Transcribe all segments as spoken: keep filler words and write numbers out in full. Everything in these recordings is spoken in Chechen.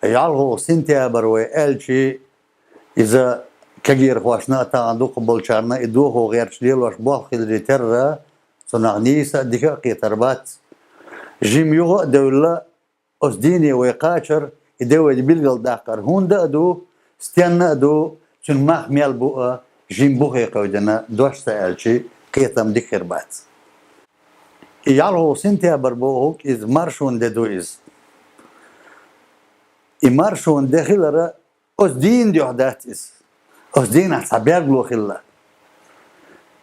ЯлхӀу сентябрь вай аьлчи, иза кагирхошна а, тахана дукхахболчарна и дохо гӀерташ лелош болх хиларе терра, цунах нийса а, дика а кхетар бац. Жима юха а девлла, оцу дийне вай кхачар, и де вайна билгалдаккхар хӀунда а ду, стенна а ду, цуьнан мах мел бу а, жима бухе кхевдина, дош ца аьлчи, кхетам дика хир бац. И ялхо сентябрь бохург иза маршонан де ду иза. И маршонан де хилара оцу дийнан дуьхьа дац иза. Оцу дийнахь цхьа берло хилла.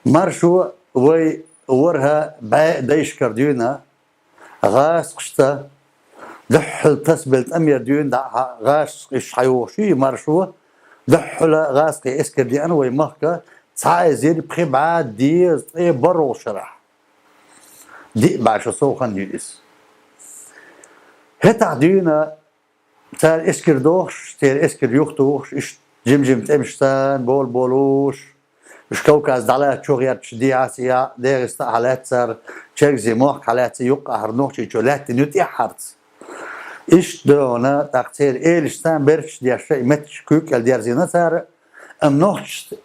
Маршо вай ворхӀ бӀе дайшкара дуьйна гӀазкхашца дуьххьал тасабелла тӀамера дуьйна дӀа гӀазкхий уьш хьайогӀуш ю и маршо, дуьххьала гӀазкхий эскар деана вай махка цхьа эзар пхи бӀе дезткъе бархӀ шарахь. Диъ бӀе шо сов хан ю иза. ХӀетахь дуьйна цара эскар дохуш, церан эскар юхатухуш, иштта жим-жим тӀемаш царна болу болуш, уьш Кавказ дӀалаьцна чу гӀерташ дехьа а, сехьа а, ДегӀаста а хьалаьцна цара, Черкзе мохк хьалаьцна юккъахьара Нохчийчу лаьттина ю тӀаьххьарца. Иштта догӀана, тӀаккха церан элаш царна беркаш деш, и меттигаш куьйга кӀел дерзийна цара, амма нохчашца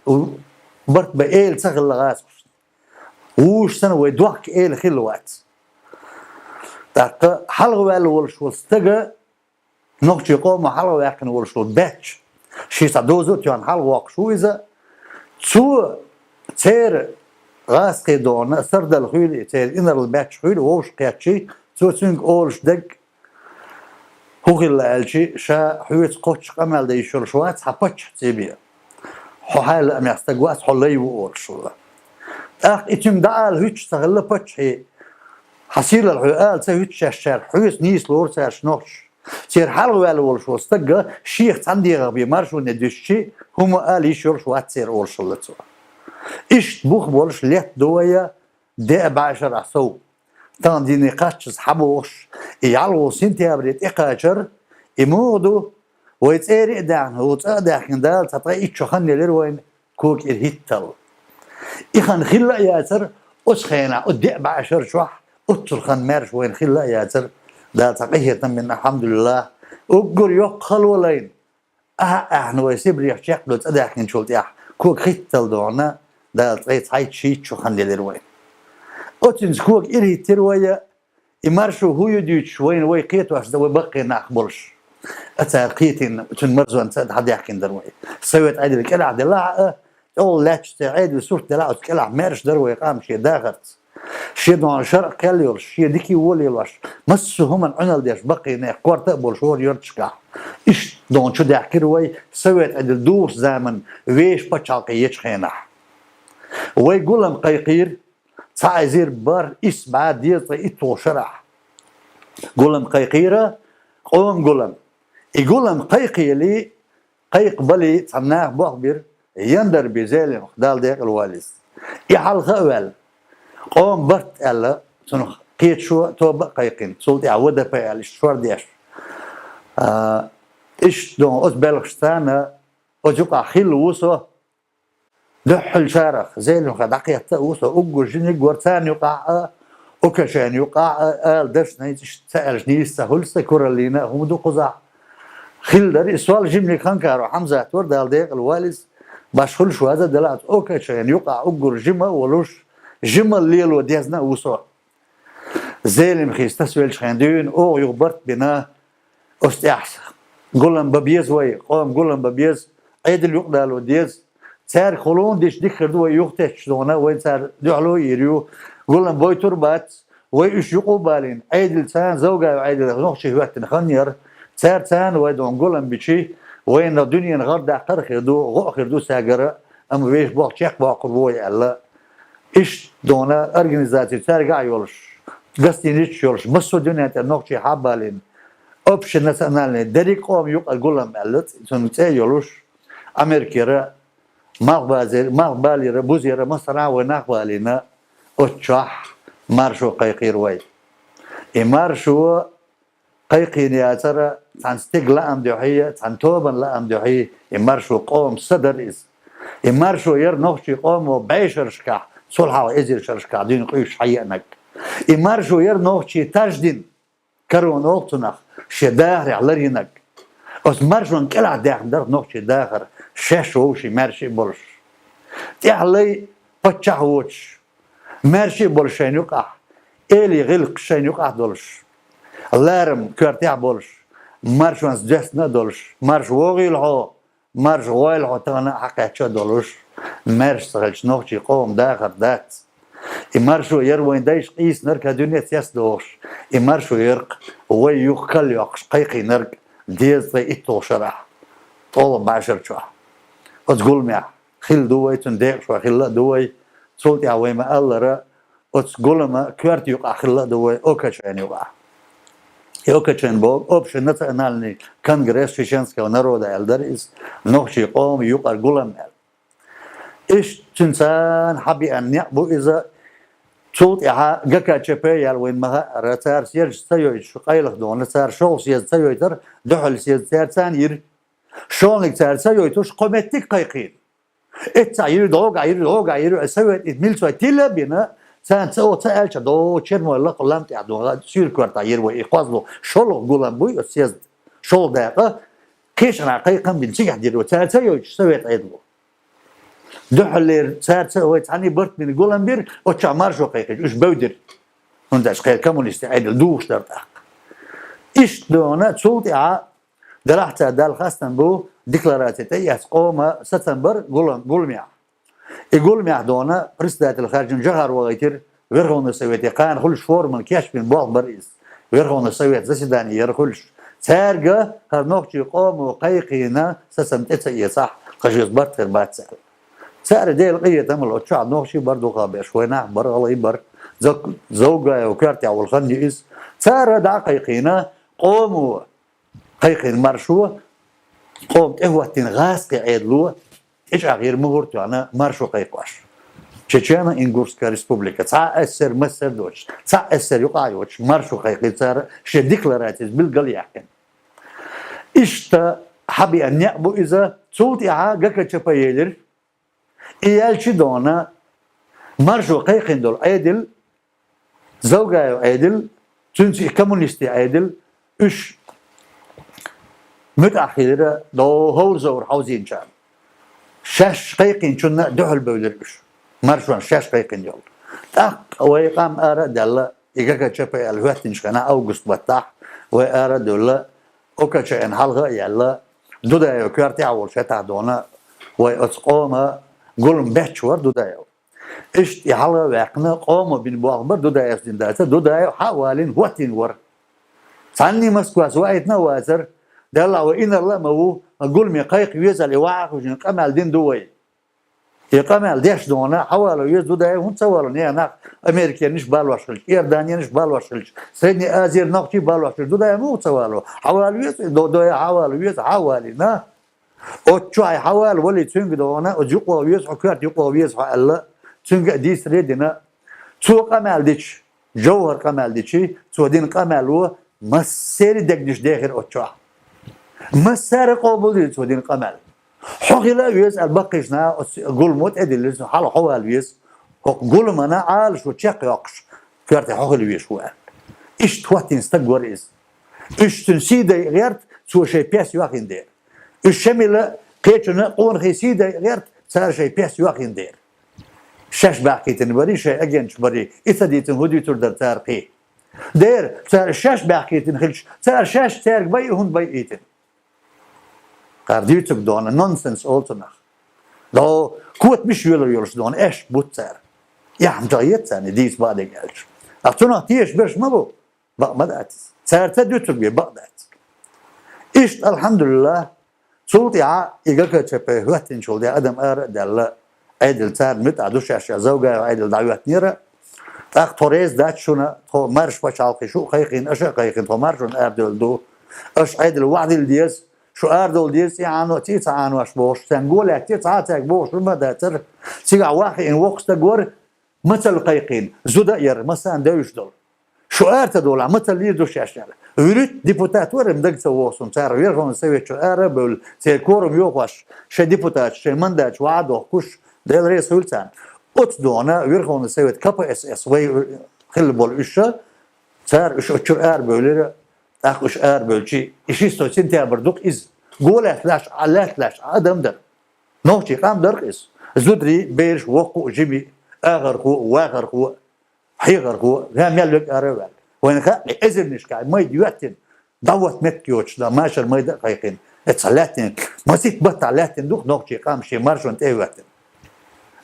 барт бан эла ца хилла гӀазкхашна. Вуьш санна вай дохка эла хилла вац. ТӀаккха хьалха ваьлла волуш волу стага, нохчийн къомо хьалха ваьккхина волуш волу баьчча, шен цхьа доза а тоьхна хьалха воккхуш ву иза, цо церан гӀазкхий догӀана сардала хуьйла, церан инарла баьчча хуьйла вовшах кхеччий, цо цуьнга олуш дерг хӀун хилла аьлчи, ша хьоьца кхоччуш къамел дан йиш йолуш вац, хьан паччахьца бен. Хьо хьайла а мех стаг вац, хьо лай ву олуш хилла. ТӀаккха и цуьнга дӀаала хӀуьттуш ца хилла паччахье, хьан сийлалла хьоьга ала ца хӀуьттуш шаьш цара, хьоьца нийса лору цара нохчаш. Церан хьалха ваьлла волуш волу стага шех цхьана дегӀах бен маршоне дуьстичи, хӀума ала йиш йолуш вац церан олуш хилла цо. Иштта бух болуш летта ду вай, диъ бӀе шарахь сов. Тахана дийне кхаччалц хьан бохуш, и ялхо сентябре тӀекхачар, и муха ду, вай цӀера а даьхна, ву цӀа а даьхкина Дала цхьа ткъе итт шо хан елира вайна, кога кӀира хӀиттал. И хан хилла а яцара, оцу хенахь, оцу диъ бӀе шар чохь, оццул хан маьрша вайна хилла а яцара, Дала цхьа къинхетам бина, алхьамдулиллахӀ, уггар йоккха хало лайна. Ахьа а аьхна вай Сибрех чекхдо цӀа даьхкинчул тӀаьхьа, кога хӀиттал догӀана, Дала ткъе цхьайтта шийтта шо хан елира вайна. Оццуьнца кога кӀира хӀиттира вай, и маршо хӀун ю дуьйцуш вайна вай кхетош дан вай баккхий нах болуш. А цара кхетийна, цуьнан марзонца а дӀадаьхкина дара вай. Совет Ӏедал кӀелахь делахь а, тӀехула лаьтташ церан Ӏедалан сурт делахь а, оцу кӀелахь маьрша дара вай къам шен дахарца. Шен догӀана шарӀ кхел йолуш, шен дика а, вола а лелош, массо а хӀуманна Ӏуналла деш баккхий нах, корта а болуш вара ярташкахь. Иштта догӀана чу даьхкира вай, Совет Ӏедал духучу заманна вешан пачхьалкх ечу хенахь. Вай гулам кхайкхийра, цхьа эзар бархӀ исс бӀе дезткъе итталгӀа шарахь. Гулам кхайкхийра, къоман гулам. И гулам кхайкхийлий, кхайкхабалий цхьана наха болх бира, Яндарбиев Зелимха, Дала декъала валийса. И хьалха а ваьлла, къоман барт аьлла, цунах кхеташо а, тоба а кхайкхина, цул тӀаьхьа В Д П аьлла, иштта шор деш. А, иштта догӀана оцу белхашца царна, оцу юкъахь хилла ву со, дуьххьалчарах Зелимха дӀакхетта а ву со, уггар жиманиг вара царна юкъахь а, Окачайна юкъахь а, ала дашна, иштта ца аьлча нийса ца хуьлу сан, кураллина а хӀума ду кхузахь. Хилла дара и сол, жиманиг Ханкаров Хьамзат вара, Дала декъала валийса, баш хуьлуш ваза а делахь, Окачайна юкъахь уггар жима а волуш, жималла лело дезна а ву со. Зелимхица тасавеллачу хенахь дуьйна оха юха барт бина, оцу тӀехь гулам бан беза вай, къоман гулам бан беза, Ӏедал юкъадало деза. Цаьрга хӀуллун дича дика хир ду вай юхатетташ догӀана, вай цара дуьхьало а йийр ю. Гулам бойтур а бац, вай уьш юкъа а балийна, Ӏедал царна, Завгаев Ӏедал нохчий хӀоьттина хан яра. Цара царна вай догӀана гулам бичи, вайна дуьненан гӀар даккхар а хир ду, гӀо а хир ду цаьргара, амма вешан болх чекхбоккхур бу вай аьлла. Иштта догӀана организаци цаьрга а йолуш, гостиницаш йолуш, массо а дуьнен тӀера нохчий хьа а балийна, общенациональный, дерриг а къоман юкъара гулам аьлла, цуьнан цӀе а йолуш, Америкера, Малхбазера, Малхбалера, Бузера, массарна а вай нах балийна, оцу чохь маршо кхайкхийра вай. И маршо кхайкхийна яцара цхьана стеган лаам дуьхьий, цхьана тобанан лаам дуьхьий, и маршо къоман са дара иза. И маршо яра нохчийн къомо бӀешерашкахь, цул хьалха эзар шерашкахь дуьйна къуьйсуш хьаеанарг. И маршо яра нохчийн таж дина, корона олу цунах, шен дахарехь ларйинарг. Оцу маршонна кӀелахь даьхна дара нохчий дахар, шаьш вовшийн маьрша а болуш. ТӀаьхьа лай паччахь а воцуш, маьрша а болуш шайна юкъахь, эли гӀиллакхаш шайна юкъахь а долуш, ларам коьртехь а болуш, маршонца доьссина а долуш, марша вогӀийла хьо, марша гӀойла хьо тахана а хьакхаьчча а долуш, маьрша ца хилча нохчийн къоман дахар дац. И маршо яра вайн дайша къийсинарг а дуьнен цец дохуш, и маршо яра-кх вай юха кал йоккхуш кхайкхийнарг дезткъе итталгӀа шарахь, ткъолгӀа бӀешар чохь. Оцу гуламехь хилла ду вай, цуьнан декъашхой хилла а ду вай, цул тӀаьхьа вай ма-аллара, оцу гулама коьрта юкъахь хилла а ду вай, Окачайна юкъахь. И Окачайна боху Общенациональный конгресс чеченского народа аьлла дара иза, нохчийн къоман юкъара гулам аьлла. Иштта цуьнан царна хьабеана некъ бу иза. Цул тӀаьхьа ГКЧП яьлла вайна ма-хаъара, цара съезд ца йойтуш къайлаха дона, цара шолгӀа съезд ца йойтура, дуьххьара съезд цара царна йира. ШолгӀаниг цара ца йойтуш, кхо меттиг кхайкхийна. Эццахь йира, дӀогахь йира, дӀогахь йира, совет и милцой тилла а бина, царна ца, ца аьлча, до Чермой лакха лам тӀехь ду, суьйра коьртахь йира вай, и кхозлагӀа шолгӀа гулам буй оцу съезд, шолгӀа дакъа, кхечанхьа кхайкхам бина цигахь дира вай, цара ца йойтуш совет Ӏедало. Дуьххьаллера цара ца, вай цхьаьний барт бина гулам бира, оццахь маршо кхайкхийча, уьш бевдира. ХӀунда аьлча кхеран коммунистийн Ӏедал духуш дара тӀаккха. Иштта дона, цул тӀаьхьа делахь цара Далла хастам бу, деклараци тӀе а эцна къома сацам бар гулам, гуламехь. И гуламехь дона председатель хаьржина Жохар вахийтира, Верховный Совете кхана хуьлуш форман кечбина болх бара иза. Верховный Совет заседание яра хуьлуш. Цаьрга хӀара нохчийн къомо кхайкхийна сацам тӀе ца эцахь, кхажоьза барт хир бац аьлла. Цара Делан къинхетамал оцу чохь нохчий бара дукха берш, вайнах бара, гӀалгӀай бара. Зак-, Завгаев коьртехь волу хан ю иза. Цара дӀа а кхайкхийна, къомо кхайкхийна маршо, къоман тӀехӀоттийна гӀазкхийн Ӏедало, тӀечӀагӀйира мухӀар а тоьхна маршо кхайкхош. Чечено-Ингушская республика. Цхьа а эсэсэр, массер а доцуш, цхьа а эсэсэр юкъа а йоцуш, маршо кхайкхийра цара, шен декларацица билгал а яьккхина. Иштта хьабеана некъ бу иза, цул тӀаьхьа ГКЧП елира. И яьлчи дона маршо кхайкхийна долу Ӏедал, Завгаев Ӏедал, цуьнца и коммунистийн Ӏедал, уьш муьтӀахь хилира до хӀовра-зовра хьовзийначарна. Шаьш кхайкхийначунна дуьхьал бевлира уьш. Маршонна шаьш кхайкхийна йолу. ТӀаккха вай къам ара а даьлла, и ГКЧП аьлла хӀоьттинчу хенахь август баттахь, вай ара а девлла, Окачайна хьалха а яьлла, Дудаев коьртехь а волуш хӀетахь дона, вай оцу къома гулам бетташ вара Дудаев. Иштта и хьалха а ваьккхина, къомо бина болх бара Дудаевс дина дацара, Дудаев хьа а валийна хӀоттийна вара. Цхьанний Москвас ваийтина а вацара, делахь вай инарла а ма ву, гуламе кхайкха веза аьлла, и ваха а хӀуьжина къамел дина ду вай. И къамел деш дона, хьавало веза Дудаев, хӀунда ца вало, нехан нах Америкенаш балош хилча, Иорданенаш балош хилча, Средняя Азияра нохчий балош хилча, Дудаев муха ца вало? Хьавало веза, Дудаев хьавало веза, хьа а валийна. Оцу чохь хьавала валий цуьнга дона, оцу юкъа веза, хьо коьрта юкъа веза хьо аьлла, цуьнга а дийцаре а дина. Цо къамел дича, Жовхар къамел дичи, цо дина къамело массеран дегнаш дехира оцу чохь. Массара а къобалдира цо дина къамел. Хьо хила а веза аьлла баккхийчу наха оцу гуламо тӀедиллира, хьала хьо вала веза. ХӀокху гуламана Ӏалашо чекхйоккхуш, коьрте хьо хила везаш ву аьлла. Иштта хӀоттийна стаг вара иза. Уьш цуьнан сий дайа гӀерта, цо шайн пес йохйина дера. Уьш Шемила, кхечунна а къонахий сий дайа гӀерта, цара шайн пес йохйина дера. Шаьш баьхкийтина барий, шайн агенташ барий, и ца дийцина хӀун дуьйцур дара цара кхин? Дера, цара шаьш баьхкийтина хилча, цара шаьш цаьрга байа хӀунда байийтина? Кхара дуьйцург дона, нонсенс олу цунах. До, котамаш йоьлур йолуш дона, аьшпаш бу цара. Эхь ма чӀагӀ еза царна, дийца бакъдерг аьлча. Ткъа цунах тешаш берш ма бу? Бакъ ма дац иза. Цара ца дуьйцург бен бакъ дац. Иштта, алхьамдулиллахӀ, цул тӀаьхьа и ГКЧП хӀоьттинчул ден адам ара а даьлла, Ӏедал царна муьтӀахь ду шаьш аьлла, Завгаев Ӏедал дӀахӀоьттинера. ТӀаккха тхо реза дац шуна, тхо марша пачхьалкхе, шу а кхайкхийна, аша а кхайкхийна, тхо маршонна арадевлла ду. Аша Ӏедал вахьдилла деза, шу арадовла деза, цӀе Ӏано, цӀе ца Ӏанош бохуш, царна го лаьттира, цхьа а цаьрга бохуш хӀума дацара. Цигахь ваххиина воккха стаг вара, мацалла кхайкхийна, зуда а яра, массарна девзаш долу. Шу ара ца довлахь, мацалла йийр ду шаьш аьлла. ВуьрхӀитта депутат вара, дага ца вогӀу суна, цара Верховный Совет чу ара а бевлла, церан корам йохош, шайн депутаташ, шайн мандаташ вахьа а дохкуш, Дела реза хуьлу царна. Оцу дона Верховный Совет КПСС вай хилла болу уьш, цара уьш оцу чуьра ара бевлира, тӀаккха уьш ара бевлчи, и шестой сентябрь ду-кх иза. Го лаьцлаш, а лаьцлаш, а адам дар. Нохчий къам дар-кх иза. Зударий, бераш, воккхо а, жимий, агӀархо а, вахархо а, хьехархо а, ва мел вега ара а ваьлла. Вайна хаьа, эзарнашкахь майда йоьттина, дӀавотта меттиг йоцуш, да, машар майда а кхайкхина. Эцхьа лаьттина, масийтта баттахь лаьттина ду-кх нохчий къам шен маршонна тӀе а йоьттина.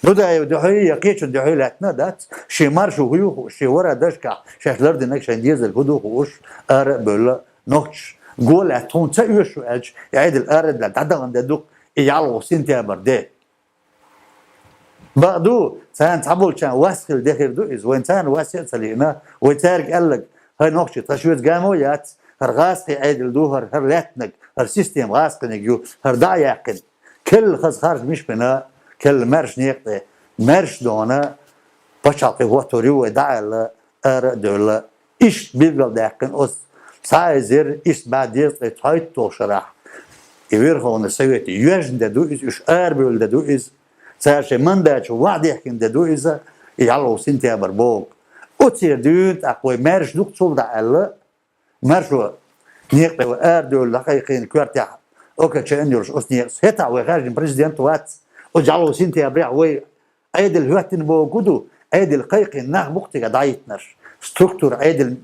Дудаев дуьхьа я кхечун дуьхьа лаьттина а дац, шен маршо хӀун ю хууш, шен вара дашкахь шаьш лардинарг шайн дезарг хӀун ду хууш, ара а бевлла, нохчаша го лаьтта тхуна ца оьшу аьлча, и Ӏедал ара а даьлла, дӀадахана де ду-кх и ялхолгӀа сентябрь де. Бакъду, царна цхьаболчарна вас хила де хир ду иза, вайна царна вас а ца лиъна, вай цаьрга аьлларг: «ХӀай нохчий, тхан шуьца гамо яц, хӀара гӀазкхийн Ӏедал ду, хӀара, хӀара лаьттинарг, хӀара система гӀазкхиниг ю, хӀара дӀа а яьккхина». Керла хаза харж мишта бина, керла маьрша некъа тӀе, маьрша дона, пачхьалкх хӀоттор ю вай дӀа аьлла, ара а девлла. Иштта билгалдаьккхина оцу цхьа эзар исс бӀе дезткъе цхьайтталгӀа шарахь. И Верховный Совет йоьжна де ду иза, уьш арабевлла де ду иза. Цара шайн мандаташ ваӀ дехкина де ду иза, и ялхолгӀа сентябрь бохург. Оцера дуьйна тӀаккха вай маьрша ду-кх цул дӀа аьлла, маршо некъа тӀе вай арадевлла дӀакхайкхийна коьртехь, ОКЧН йолуш оцу некъаца. ХӀетахь вай хаьржина президент вац, оцу ялхолгӀа сентябрехь вай Ӏедал хӀоьттина бохург хӀун ду? Ӏедал кхайкхийна нах бу-кх цигахь дӀахӀиттинарш. Структура Ӏедал,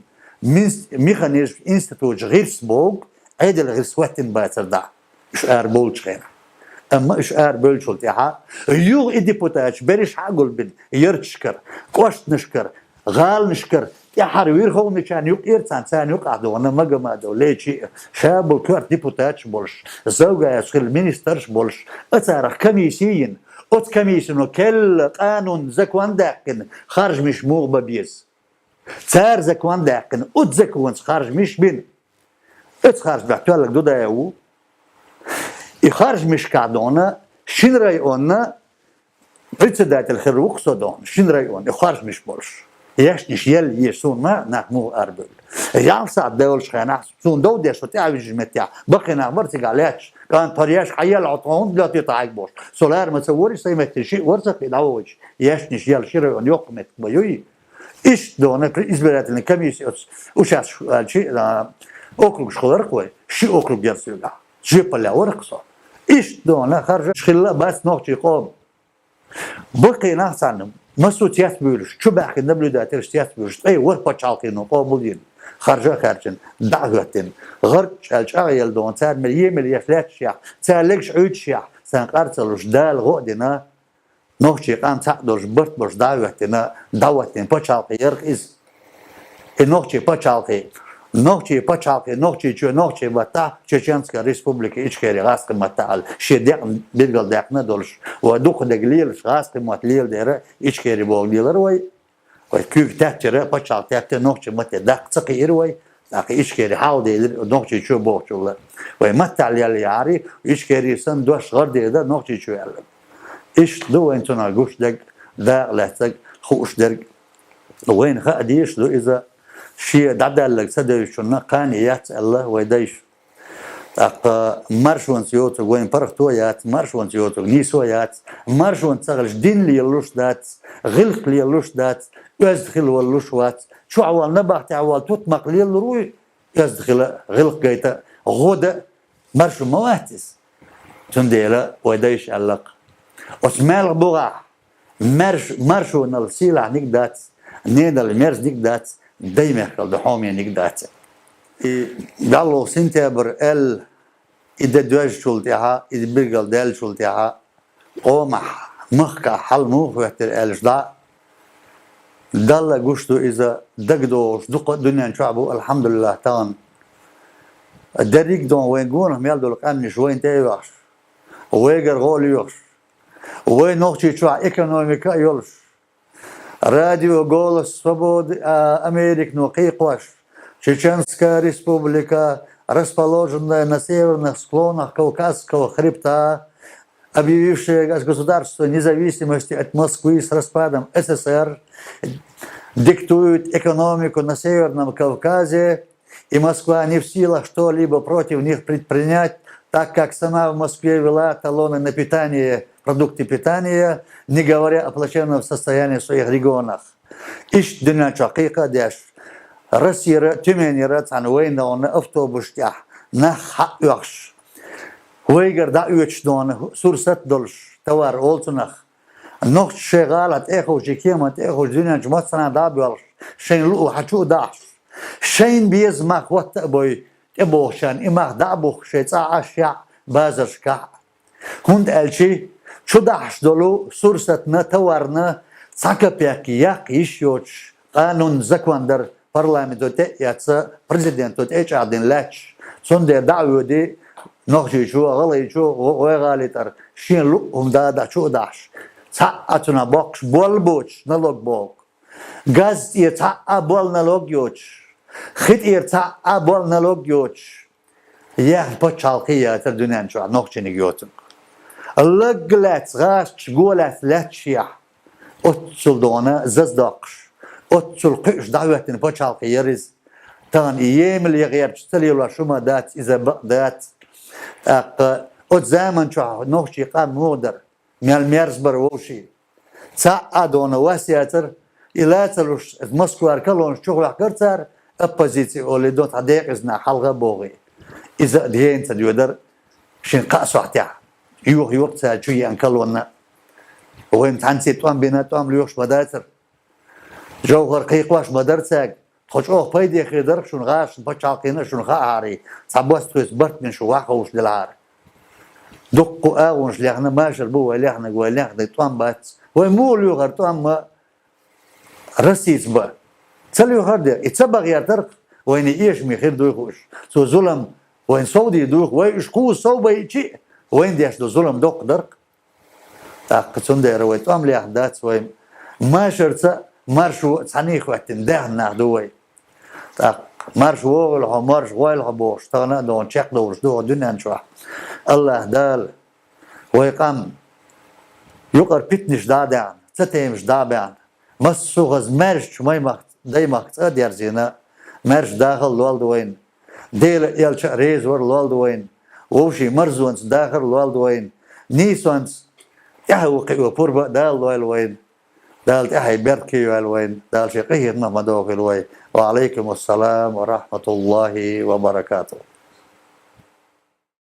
мин-, механизм, институташ, гӀирс бохург, Ӏедал гӀирс хӀоьттина бацара дӀа, уьш арабовлучу хенахь. Амма уьш арабевллачул тӀаьхьа юха и депутаташ берриш хьа а гулбина, ярташкара, кӀоштанашкара, гӀаланашкара, тӀаьххьара верховничарна юкъера цхьана, царна юкъахь догӀна Магомадов, Лечи, ша болу коьрта депутаташ болуш, Завгаевс хилла министраш болуш, а царах комисси йина, оцу комиссино керла къанун, закон даьккхина, харжамаш муха бан беза. Цара закон даьккхина, оцу законца харжамаш бина. Оцу харжамех тоьлларг Дудаев ву. И харжамашкахь дона шина районна председатель хир ву-кх со дона, шина районна, и харжамаш болуш. Яьшнаш елла еза суна ма, нах муха арабевлла. Ялх сахьт девллачу хенахь суна дов деш, со тӀаьхьавижначу меттехь, баккхий нах бара цигахь лаьтташ, кӀант, хӀара яьшна хьан елла, хьо тхуна хӀунда лоьттий тхьайга бохуш. Со лаьрма ца вора, сайн метте шиъ вара ца кхин дӀавоьдуш, яьшнаш елла ши район йоккха меттиг ма юй. Иштта дона при-, избирательный комиссия оцу участок аьлчи, а, округаш хиларх вай, ши округ яра соьгахь. Жоьпалла вара-кх со. Иштта дона харжаш хилла а бац нохчий къоман. Баккхий нах цхьаьна, массо а цецбуьйлуш, чу баьхкина наблюдательш цецбуьйлуш, ткъе ворхӀ пачхьалкхено къобал йина, харжа а хаьржина, дӀа а хӀоьттина, гӀаргчӀ аьлла чӀагӀъелла дона, цара мел емал еш лаьтташехь, цара легаш Ӏуьйтушехь, царна къар ца луш, Дала гӀо а дина, нохчий къам цхьаъ долуш, барт болуш дӀа а хӀоьттина, дӀахӀоттийна пачхьалкх яра-кх иза. И нохчий пачхьалкх, нохчий пачхьалкх, Нохчийчоь, нохчий маттахь Чеченская Республика, Ичкери гӀазкхийн маттахь аьлла, шен декъна билгалдаьккхина а долуш, вай дукха дерг лелаш, гӀазкхийн мотт леладер Ичкери бохург лелара вай. Вай куьйга таьттира, пачхьалкх таьттира, нохчий матте даккха ца кхиира вай, тӀаккха Ичкери хьалхаделира, Нохчийчоь бохучул а. Вай маттахь лелла яхьарий, Ичкери санна дош гӀара дийр дара Нохчийчоь аьлла. Иштта ду вайна цунах гуш дерг, дакъа лаьцнарг, хууш дерг. Вайна хаа дезаш ду иза, шен дӀадаьлларг ца девзачунна кхане яц аьлла вай дайша. ТӀаккха маршонца йоцург вайн паргӀато яц, маршонца йоцург нийсо яц, маршонца ца хилча дин лелалуш дац, гӀиллакх лелалуш дац, оьзда хила валлалуш вац, чохь вала набахтехь вала тутмакх лелалур вуй, оьзда хила, гӀиллакх гайта, гӀо дан маршо ма вац иза. Цундела вай дайша аьлла-кх: оцу маьлха бухахь Марш-, маршонал сийлахьниг дац, ненал мерзаниг дац, дай мехкал ду хьомениг дац. И ялхолгӀа сентябрь аьлла, и де доьжначул тӀаьхьа, и билгалдаьллачул тӀаьхьа, къомахь, махкахь хьал муха хӀоьттира аьлча дӀа, Далла гуш ду иза, дагадогӀуш дукха а дуьнен чохь бу, алхьамдулиллахӀ, тахана. Дерриг а дон вайн гонах мел долу къаьмнаш вайна тӀе а йоьхуш, вайгара гӀо а лоьхуш, вай Нохчийчохь экономика а йолуш, радио «Голос Свободы», а, Американо кхайкхош: «Чеченская республика, расположенная на северных склонах Кавказского хребта, объявившая о государственной независимости от Москвы с распадом СССР, диктует экономику на Северном Кавказе, и Москва не в силах что-либо против них предпринять, так как сама в Москве ввела талоны на питание, продукты питания, не говоря о плачевном состоянии в своих регионах». Иштта дуьнен чохь кхайкха а деш, Россера, Тюменера цхьана вайна вахана автобус тӀехь нах хьаоьхуш, Вайгара дӀаоьцуш дона сурсат а долуш, товар олу цунах. Нохчаша шайн гӀалахь тӀехула, шайн кеман тӀехула, дуьнен чу массарна дӀа а боьлхуш, шайна луъу хьан чу а дахьаш, шайна беза мах хӀотта а бой, тӀебогӀучарна и мах дӀа а буху шайн цӀахь а, шиъ а, базаршкахь а. ХӀунда аьлча чу дахьаш долу сурсатна, товарна цхьа капек яккха йиш йоцуш къанун, закон дара парламенто тӀе а эцна, президенто тӀе а чӀагӀдина лаьтташ. Цундела дӀа а воьду Нохчийчо, ГӀалгӀайчо, гӀо-, гӀой гӀали тӀара шен луъу хӀума дӀа а чу а дахьаш, цхьа а цунах боккхуш болх боцуш, налог боху. Газ тӀера цхьа а болу налог йоцуш, хи тӀера цхьа а болу налог йоцуш, яхна пачхьалкхе яцара дуьнен чохь нохчийниг йоцург. Лаг лаьцна гӀазачу го лаьцна лаьтташехь, оццул дона заза доккхуш, оццул кхуьуш дӀахӀоьттина пачхьалкхе яра иза. Тахана и емал ян гӀерташ ца лелош хӀума дац, иза бакъ дац. ТӀаккха оцу заман чохь нохчийн къам муха дара, мел мерза бара вовшийн. Цхьа а дона вас яцара, и ла ца луш, Москвара колоннаш чу хьоькхура цара, оппозици олий, дон цхьа декъаза нах хьалха а бохий. Иза а дена ца доьдара шина кхаа сохьтехь. Юха-юха цара чу еана колонна. Вайна цхьаьнций тӀом бина, тӀом лоьхуш ма дацара. Жовхар кхайкхош ма дара цаьрга. Тхо чӀогӀа пайде хир дара шуна, гӀазкхийн пачхьалкхана а шуна хаахьара, цхьа бос тхоьца барт бина шу ваха ховш делахьара. Дуккха агӀонаш лехна, машар бу вай лехнарг, вай лехнарг тӀом бац. Вай муха лоьхура тӀом ма Россица бан? Ца лоьхура дера. И ца бан гӀертарх, вайна эшаме хир дуй хууш. Цо зулам вайна сов дийр дуй хууш. Вай уьш кхузза сов байча а, вайна деш долу зулам доккха дарх. ТӀаккха цундела вай тӀом лехна дац вай. Машарца, маршо а цхьаьна хӀоьттина даьхна нах ду вай. ТӀаккха марша вогӀийла хьо, марша гӀойла хьо бохуш, тахана а дона чекхдовлуш ду хьо дуьнен чохь. АллахӀ Дала вай къам юкъара питанаш дӀа а даьхна, цатемаш дӀа а баьхна, массо а хаза маьршачу маймах-, даймахка цӀа а дерзийна, маьрша дахар а лолда вайна, Дела а, элча а реза вар а лолда вайна, вовшийн марзонца дахар а лолда вайна, нийсонца тӀаьхьа ву кхио пурба а Дала лойла вайна, Дала тӀаьхье беркате йойла вайна, Дала шен къинхетамах ма дохийла вай. Ва Ӏалайкум ассалам ва рахьматуллахӀи ва баракатухӀ.